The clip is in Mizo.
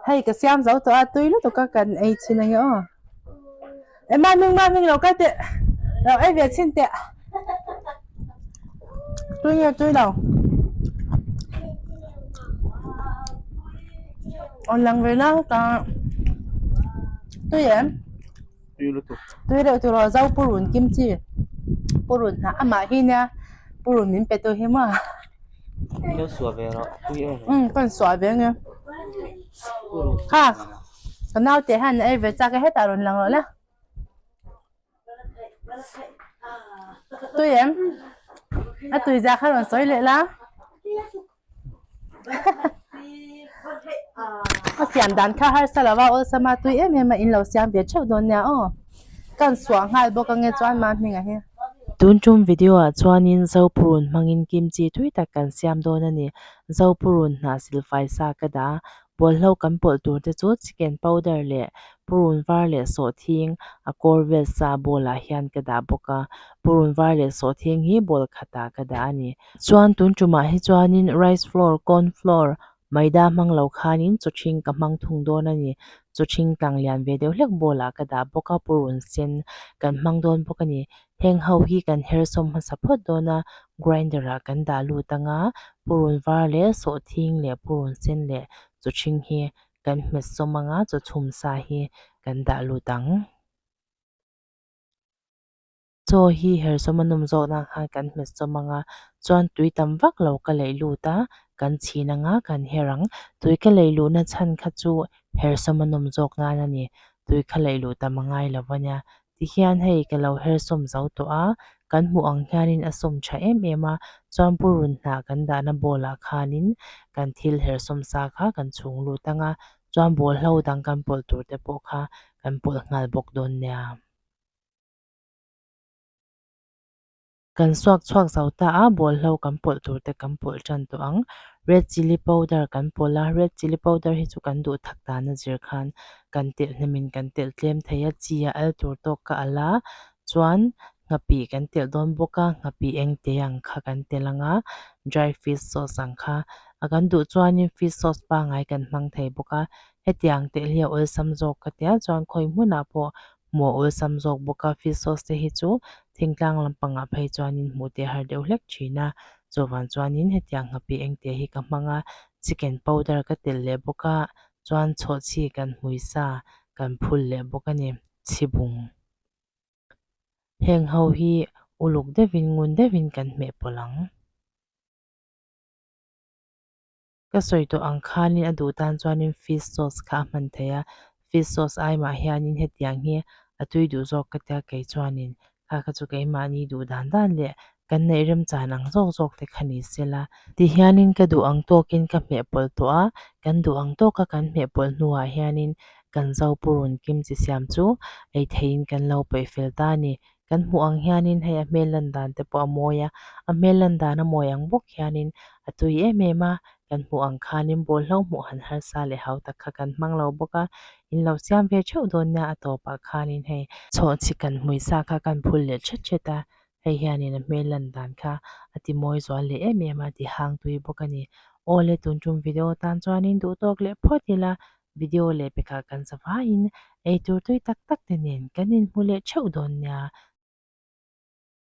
Hei ka siam zo tawh a tui lutuk a kan ei chhin ange aw. E maming maming lo kal teh lo ei ve chhin teh. Tui nge tui lo. Awn lang ve na ka tui em. Tui lutuk. Tui reuh tur aw zo purun kimchi purun hnah amah hi nia purun min pe tu hi maw. Lo suah ve rawh tui em. Um kan suah ve nge. Kha ka naute hian a ei ve chak e hetah rawn lang rawh le. Tui em? A tui zia kha rawn sawi leh la. A siam dan kha harsa lova awlsam a tui em em a in lo siam ve theuh dawn nia aw. Kan suah nghal bawk ange chuan mah hmingah hi. Tun tum video ah chuanin Zopurun hmangin kimchi tui tak kan siam dawn a ni. Zopurun hnah silfai sa ka dah a, Bawlhlo kan pawlh tur te chu chicken powder leh purun var leh sawhthing a kawr vel sa bowl ah hian ka dah bawk a, purun var leh sawhthing hi bowl khatah ka dah a ni. Chuan tun tumah hi chuanin rice flour, corn flour, maida hmang lo khanin chawthing ka hmang thung dawn a ni. Chawthing tlang lian ve deuh hlek bowl ah ka dah bawk a, purun sen kan hmang dawn bawk a ni. Heng ho hi kan her sawm hmasa phawt dawn a, grinder ah kan dah lut ang a, purun var leh sawhthing leh purun sen leh chawthing hi kan hmet sawm ang a, chawchhum sa hi kan dah lut ang. Chaw hi her sawm a nawm zawk nan khan kan hmet sawm ang a, chuan tui tam vak lo ka leih lut a, kan chhin ang a, kan her ang. Tui ka leih luhna chhan kha chu her sawm a nawm zawk nan a ni, tui kha leih luh tam a ngai lo a nia. Tihian hei ka lo her sawm zo tawh a, kan hmuh ang hianin a sawm tha em em a, chuan purun hnah kan dahna bowl ah khanin kan thil her sawm sa kha kan chhung lut ang a, chuan bawlhlo dang kan pawlh tur te pawh kha kan pawlh nghal bawk dawn nia. Kan suak chhuak zo ta a, bawlhlo kan pawlh tur te kan pawlh tan tawh ang. Red chilli powder kan pawlh a, red chilli powder hi chu kan duh thak dan a zir khan kan telh hnemin kan telh tlem thei a, chi a al tur tawk ka al a, chuan nghapih kan telh dawn bawk a, nghapih eng te ang kha kan telh ang a, dry fish sauce ang kha a kan duh chuanin fish sauce pangngai kan hmang thei bawk a, hetiang telh hi a awlsam zawk ka tia chuan khawi hmunah pawh hmuh a awlsam zawk bawk a fish sauce te hi chu thingtlang lampangah phei chuanin hmuh te har deuh hlek thin a chuvang chuanin hetiang nghapih eng te hi ka hmang a chicken powder ka telh leh bawk a chuan chhawhchhi kan hmui sa kan phul leh bawk a ni chhibung heng ho hi uluk deuhin ngun deuhin kan hmeh pawlh ang. Ka sawi tawh ang khanin a duh tan chuanin fish sauce kha a hman thei a, fish sauce ai mah hianin hetiang hi a tui duh zawk ka tia kei chuanin kha kha chu keimahni duh dan dan leh kan neih remchan ang zawk zawk te kha ni sela. Tihianin ka duh ang tawkin ka hmeh pawlh tawh a, kan duh ang tawka kan hmeh pawlh hnuah hianin kan zo purun kimchi siam chu ei theihin kan lo peih fel ta a ni. Kan hmuh ang hianin hei a hmel lan dan te pawh a mawi a, a hmel lan dan a mawi ang bawk hianin a tui em em a, kan hmuh ang khanin bawlhlo hmuh han harsa leh hau tak kha kan hmang lo bawk a, in lo siam ve theuh dawn nia a tawpah khanin hei chhawhchhi kan hmui sa kha kan phul leh thet thet a, hei hianin a hmel lan dan kha a ti mawi zual leh em em a, ti hang tui bawk a ni. Awle tun tum video tan chuanin duh tawk leh phawt ila Video leh pekah kan zavaiin eitur tui tak tak te nen kan inhmu leh theuh dawn nia.